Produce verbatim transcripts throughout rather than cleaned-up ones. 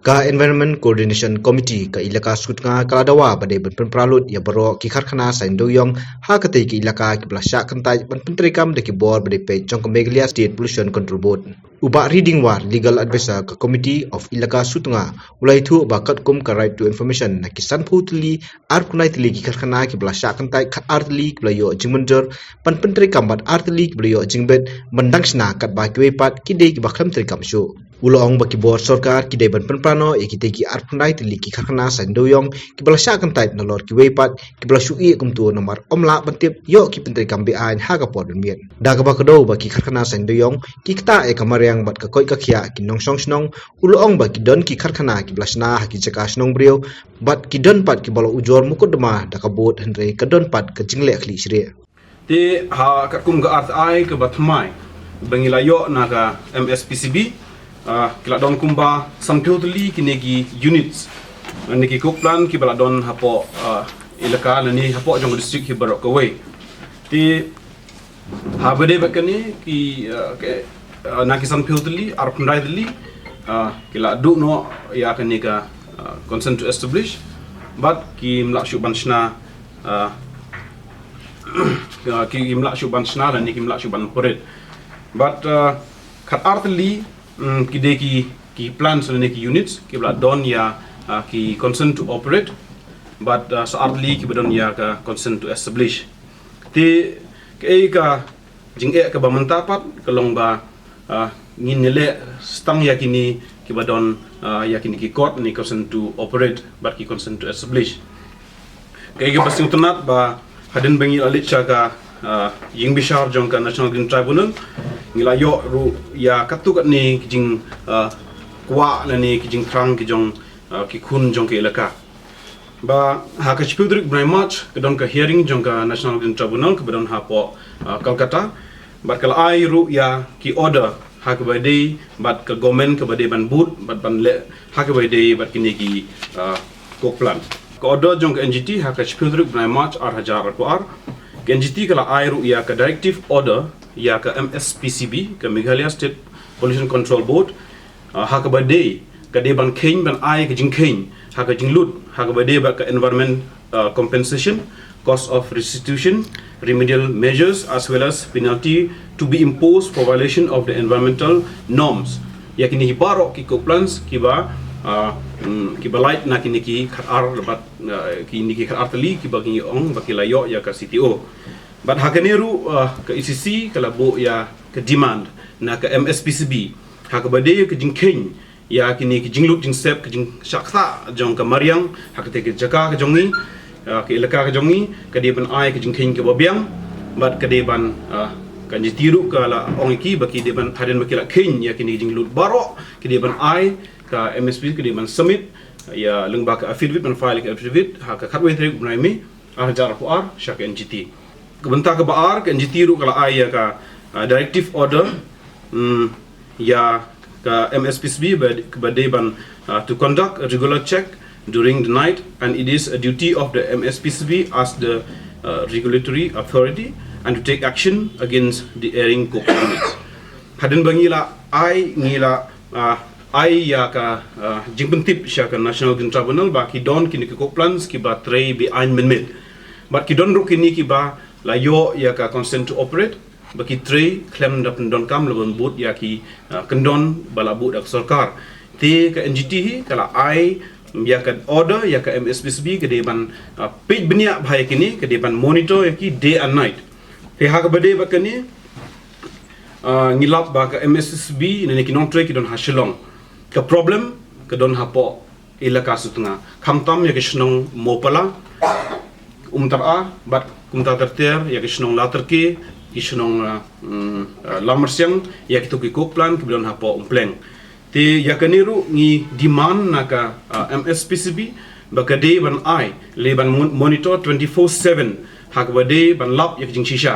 Ka Environment Coordination Committee ka Elaka Sutnga ka la dawa ba dei ban pynpra lut ïa baroh ki karkhana saiñ dewiong ha katei ka elaka kiba la shah kyntait ban pyntreikam da ki bor ba dei peit jong ka Meghalaya State Pollution Control Board. U Bah Riding War, Legal Advisor ka Committee of Elaka Sutnga, u la ïathuh ba katkum ka Right to Information, na ki sanphew tylli arphew khyndai tylli ki karkhana kiba la shah kyntait, khatar tylli kiba la ïoh jingmynjur ban pyntreikam bad ar tylli kiba la ïoh jingbit ban dang shna, katba kiwei pat ki dei kiba khlem treikam shuh. U la ong ba ki bor sorkar ki dei ban pynpra noh ïa kitei ki arphew khyndai tylli ki karkhana saiñ dewiong kiba la shah kyntait, nalor kiwei pat kiba la shu ïeh kumto namar ym lah ban tip ïoh ki pyntreikam be-aiñ ha ka por ban miet. Da kaba kdew ba ki karkhana saiñ dewiong ki ktah ïa ka mariang bad ka koit ka khiah ki nongshong shnong, u la ong ba ki don ki karkhana kiba la shna ha ki jaka shnong briew bad ki don pat kiba la ujor mukotduma da ka bud, hynrei ka don pat ka jingleh khlieh shrieh. Te ha katkum ka R T I kaba thymmai ba ngi la ïoh na ka M S P C B, ah, ki la don kumba sanphew tylli kine ki units, kine ki coke plant kiba la don hapoh, ah, elaka lane hapoh jong ka district hi baroh kawei. Te ha ba dei bad kane ki, ah, ke, ah, na ki sanphew tylli, arphew khyndai tylli, ah, ki la duh noh ïa kane ka, ah, consent to establish bad kim lah shuh ban shna, ah, ah, kim lah shuh ban shna lane kim lah shuh ban operate. Bad, ah, khatar tylli, mm, ki dei ki, ki plants lane ki units kiba la don ïa, ah, ki consent to operate. Bad, ah, sa ar tylli kiba don ïa ka consent to establish. Te kaei ka jingeh kaba mynta pat ka long ba, ah, ngin ïaleh tang ïa kine kiba don, ah, ïa kine ki kot ne consent to operate bad ki consent to establish. Kaei kaba sngewtynnat ba hadien ba ngi la leit sha ka, ah, ïing bishar jong ka National Green Tribunal, ngi la ïoh ruh ïa katto katne ki jing, ah, kwah lane ki jingthrang ki jong, ah, ki khun jong ka elaka. Ba ha ka shiphew tarik bnai March ka don ka hearing jong ka National Green Tribunal kaba don hapoh, ah, Kolkata. Bad ka la ai ruh ïa ki order ha kaba dei bad ka government kaba dei ban bud bad ban leh ha kaba dei bad kine ki, ah, coke plant. Ka order jong ka N G T ha ka shiphew tarik bnai March ar hajar arphew ar, ka N G T ka la ai ruh ïa ka directive order ïa ka M S P C B, ka Meghalaya State Pollution Control Board, ah, ha kaba dei ka dei ban kheiñ, ban ai ka jingkheiñ ha ka jinglut ha kaba dei bad ka environment, ah, compensation, cost of restitution, remedial measures as well as penalty to be imposed for violation of the environmental norms. Ïa kine hi baroh ki coke plants kiba, ah, mm, kiba lait na kine ki khatar bad, ah, kine ki khatar tylli kiba ngi ong ba ki la ïoh ïa ka C T O. Bad ha kane ruh, ah, ka E C C ka la buh ïa ka demand na ka M S P C B ha kaba dei ka jingkheiñ ïa kine ki jinglut jingsep, ki jingshah ktah jong ka mariang ha katei ka jaka ka jong ngi, ah, ka elaka ka jong ngi, ka dei ban ai ka jingkheiñ kaba biang. Bad ka dei ban, ah, ka N G T ruh ka la ong ïa ki ba ki dei ban, hadien ba ki la kheiñ ïa kine ki jinglut baroh, ki dei ban ai, ka M S P ka dei ban submit ïa lyngba ka affidavit, ban file ka affidavit ha ka khatwei tarik bnai May ar hajar arphew ar sha ka N G T. Ka bynta kaba ar, ka N G T ruh ka la ai ïa ka, ah, directive order, mm, ïa ka M S P C B ba, ba dei ban, ah, to conduct a regular check during the night, and it is a duty of the M S P C B as the, ah, regulatory authority and to take action against the erring coke units. Hadien ba ngi la ai, ngi la, ah, ai ïa ka, ah, jingpyntip sha ka National Green Tribunal ba ki don kine ki coke plants kiba trei be-aiñ mynmiet. Bad ki don ruh kine kiba la ïoh ïa ka consent to operate ba ki trei khlem da pyndonkam lane ban bud ïa ki, ah, kyndon ba la buh da ka sorkar. Te ka N G T hi ka la ai ïa ka order ïa ka M S P C B ka dei ban, ah, peit bniah bha ïa kine, ka dei ban monitor ïa ki day and night. Te ha kaba dei bad kane, ah, ngi lap ba ka M S P C B ne ki nongtrei ki don ha Shillong. Ka problem ka don hapoh elaka Sutnga, khamtam ïa ka shnong Mopala, Umtara bad kumta ter ter ïa ka shnong Laterke, ki shnong, ah, mm, ah, Lamarsiang, ïa kito ki coke plant kiba don hapoh Umpleng. Te ïa kane ruh ngi demand na ka, ah, M S P C B ba ka dei ban ai, lane ban mon-, monitor twenty-four seven ha kaba dei ban lap ïa ka jingshisha.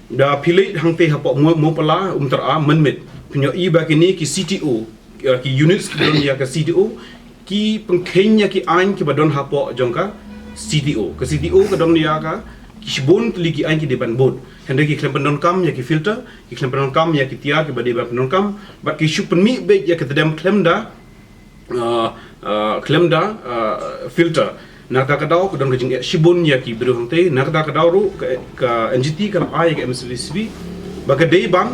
Da phi leit hangtei hapoh Mo-, Mopala, Umtara mynmiet, phin ïohi ba kine ki C T O, eh, ki units kiba don ïa ka C T O ki pynkheiñ ïa ki aiñ kiba don hapoh jong ka C T O. Ka C T O ka don ïa ka, ki shibun tylli ki aiñ ki dei ban bud, hynrei ki khlem pyndonkam ïa ki filter, ki khlem pyndonkam ïa ki tiar kiba dei ban pyndonkam, bad ki shu pynmih beit ïa ka tdem khlem da uh, uh, khlem da uh, filter. Na kata ka daw ka don ka jingeh shibun ïa ki briew hangtei. Na kata ka daw ruh ka, ka N G T ka la ai ïa ka M S P C B ba ka dei ban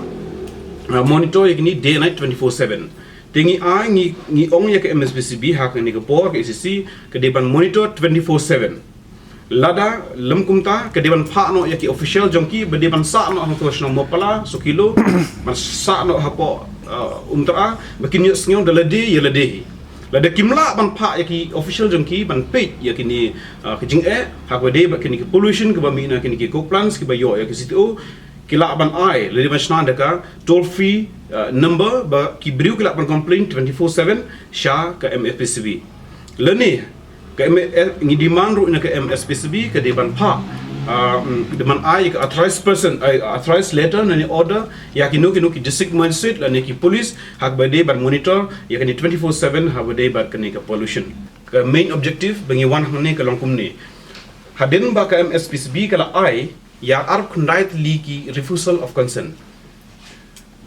uh, monitor ïa kini day and night twenty-four seven. Te ngi ai ngi, ngi ong ïa ka M S P C B ha kane ka por ka E C C ka dei ban monitor twenty-four seven. Lada lem kumta ka dei ban phah noh ïa ki official jong ki ba dei ban sah noh hangto shnong Mawpala, Sokilo, ban sah noh hapoh uh, Umtara, ba kin ïohsngew da lade ïa lade hi. Lada kim lah ban phah ïa ki official jong ki ban peit ïa kini uh, ki jingeh ha kaba dei bad kini ki pollution kiba mih na kini ki coke plants kiba ïoh ïa ki C T O, ki lah ban ai, lada ban shna da ka toll free uh, number ba ki briew ki lah ban complain twenty-four seven sha ka M S P C B. Lane ka M S, ngi demand ruh na ka M S P C B ka dei ban phah uh, mm, dei ban ai ka authorized person, uh, authorized letter lane order ïa kino kino ki district magistrate lane ki police ha kaba dei ban monitor ïa kane twenty-four seven ha kaba dei bad kane ka pollution. Ka main objective ba ngi wan hangne ka long kumne. Hadien ba ka M S P C B ka la ai ïa arphew khyndai tylli ki refusal of consent.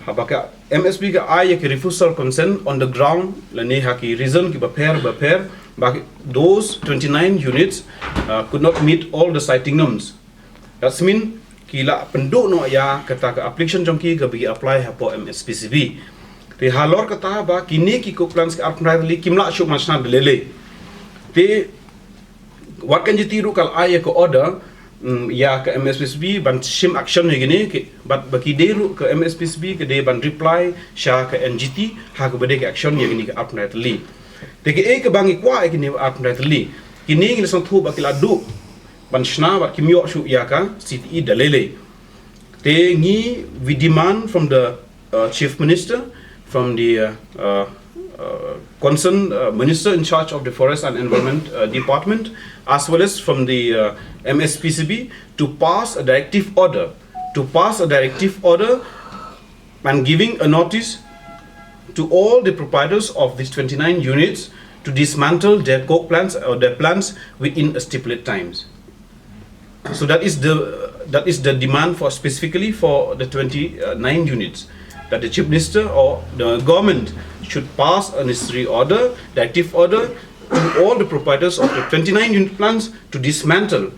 Haba ka M S P ka ai ïa ki refusal consent on the ground lane ha ki reason kiba pher ba pher ba ki, those twenty-nine units uh, could not meet all the siting norms. That's mean ki la pynduh noh ïa kata ka application jong ki kaba ki apply hapoh M S P C B. Te halor kata ba kine ki coke plants ki arphew khyndai tylli kim lah shuh ban shna da lei lei. Te wat ka N G T ruh ka la ai ïa ka order mm, ïa ka M S P C B ban shim action ïa kine ki, bad ba ki dei ruh ka M S P C B ka dei ban reply sha ka N G T ha kaba dei ka action ïa kine ka arphew khyndai tylli. Te kaei kaba ngi kwah ïa kine arphew khyndai tylli, kine ngi la sngewthuh ba ki la duh ban shna bad kim ïoh shuh ïa ka C T E da lei lei. Te ngi, we demand from the uh, Chief Minister, from the uh, uh, uh, concerned uh, Minister in charge of the Forest and Environment uh, Department, as well as from the uh, M S P C B, to pass a directive order, to pass a directive order and giving a notice to all the proprietors of these twenty-nine units to dismantle their coke plants or their plants within a stipulated times. So that is the, that is the demand for, specifically for the twenty-nine units, that the Chief Minister or the government should pass a necessary order, directive order, to all the proprietors of the twenty-nine unit plants to dismantle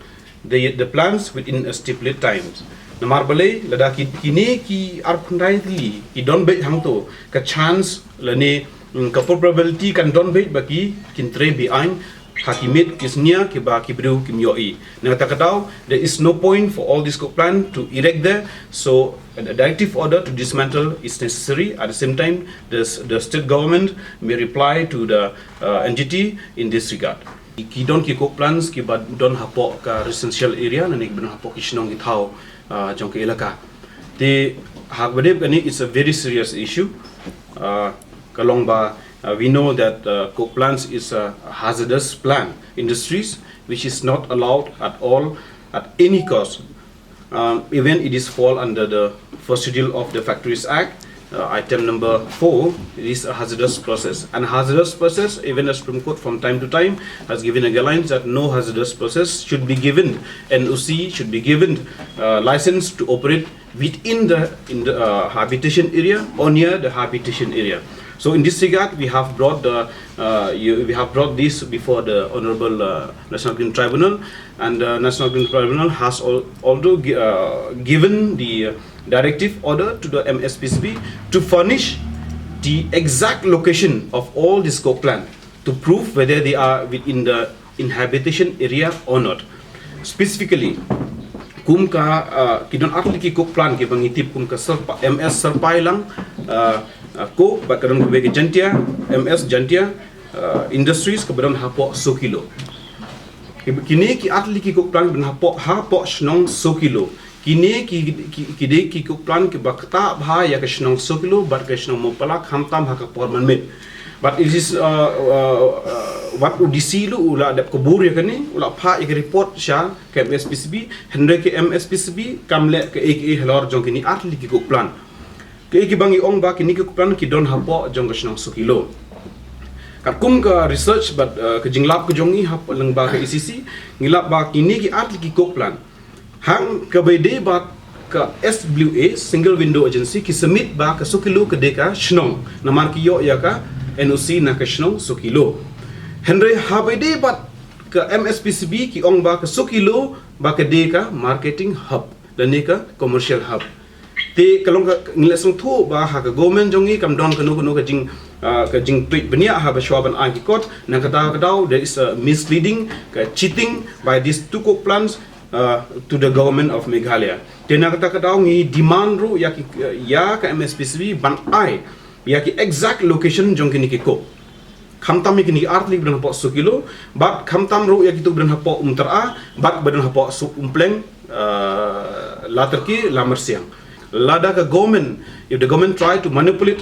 the, the plants within a stipulated times. Namar balei, lada ki, kine ki arphew khyndai tylli ki don beit hangto, ka chance lane mm, ka probability kan don beit ba ki kin trei beaiñ ha ki miet ki snia kiba ki briew kim ïohi. Na kata ka daw, there is no point for all this coke plant to erect there. So a directive order to dismantle is necessary. At the same time, the, the state government may reply to the uh, N G T in this regard. Ki don ki coke plants kiba don hapoh ka residential area, lane kiba don hapoh ki shnong ki thaw uh, jong ka elaka. Te ha kaba dei kane, it's a very serious issue. Uh, ka long ba uh, we know that uh, coke plants is a hazardous plant industries which is not allowed at all at any cost. Um, even it is fall under the first schedule of the Factories Act, uh, item number four, it is a hazardous process. And hazardous process, even the Supreme Court from time to time has given a guidelines that no hazardous process should be given, N O C should be given uh, license to operate within the, in the uh, habitation area or near the habitation area. So in this regard, we have brought the uh, you, we have brought this before the Honorable uh, National Green Tribunal, and the National Green Tribunal has al- although gi- uh, given the directive order to the M S P C B to furnish the exact location of all this coke plant to prove whether they are within the inhabitation area or not. Specifically, kum ka uh, ki don artylli ki coke plant kiba ngi tip kum ka Serpa, M S Serpailang uh, uh, coke, bad ka don kawei ka Jaintia, M S Jaintia uh, Industries kaba don hapoh Sokilo. Ki- Kine ki artylli ki coke plant ban hapoh hapoh shnong Sokilo. Kine ki ki ki dei ki coke plant kiba ktah bha ïa ka shnong Sokilo bad ka shnong Mawpala khamtam ha ka por mynmiet. But it is uh, uh, uh, wat u D C ruh u la dep kabur ïa kane, u la phah ïa ka report sha ka M S P C B, hynrei ka M S P C B kam leh kaei kaei halor jong kine artylli ki coke plant. Kaei kiba ngi ong ba kine ki coke plant ki don hapoh jong ka shnong Sokilo. Katkum ka research bad uh, ka jinglap ka jong ngi hapoh lyngba ka E C C, ngi lap ba kine ki artylli ki coke plant hang kaba dei bad ka S W A, Single Window Agency, ki submit ba ka Sokilo ka dei ka shnong. Namar ki ïoh ïa ka N O C na ka shnong Sokilo. Hynrei haba ïadei bad ka M S P C B ki ong ba ka Sokilo ba ka dei ka marketing hub lane ka commercial hub. Te ka long ka ngi la sngewthuh ba ha ka government jong ngi kam don kano kano ka jing ah, ka jingpeit bniah haba shwa ban ai ki kot, na kata ka daw there is a misleading, ka cheating by these two coke plants uh, to the government of Meghalaya. Te na kata ka daw ngi demand ruh ïa ki ïa ka M S P C B ban ai ïa ki exact location jong kine ki coke. Khamtam ïa kine ki artylli ba don hapoh Sokilo, bad khamtam ruh ïa kitu ba don hapoh Umtyra, bad ba don hapoh Umpleng, uh, Laterki, Lamersiang. Lada ka government, if the government try to manipulate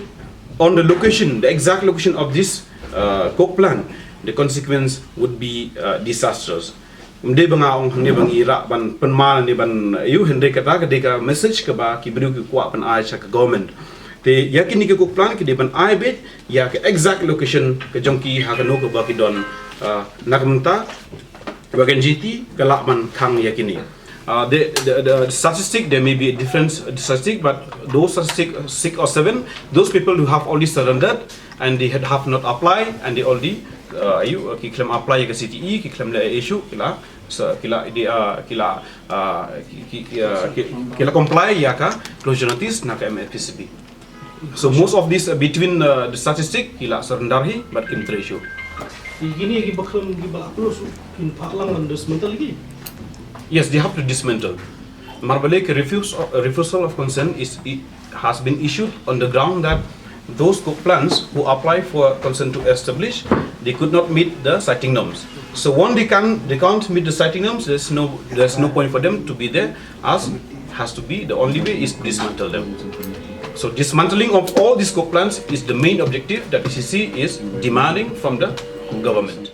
on the location, the exact location of this uh, coke plant, the consequence would be uh, disastrous. Ym dei ba nga ong, ym dei ba ngi rah ban pynmal, ym dei ban ïu, hynrei kata ka dei ka message kaba ki briew ki kwah ban ai sha ka government. Te ïa kine ki coke plant ki dei ban ai beit ïa ka exact location ka jong ki ha kano kaba ki don, uh, na ka bynta ba ka N G T ka lah ban khang ïa kine. Uh, the, the, the statistic, there may be a different statistic, but those statistic, six or seven, those people who have already surrendered and they had, have not applied and they already uh, ïu, uh, ki khlem apply ïa ka C T E, ki khlem leh issue, ki la, so, ki la, they, uh, ki la, uh, ki, ki, ki, uh, ki, ki la comply ïa ka closure notice na ka M S P C B. So most of this uh, between uh, the statistic ki la surrender hi bad kim trei shuh. Ïa kine ki ba khlem ki ba la close kin phah lang ban dismantle ki? Yes, they have to dismantle. Namar balei ka refuse, uh, refusal of consent is, i- has been issued on the ground that those coke plants who apply for consent to establish, they could not meet the siting norms. So once they can, they can't meet the siting norms, there's no, there's no point for them to be there. As has to be, the only way is to dismantle them. So dismantling of all these coke plants is the main objective that P C C is demanding from the government.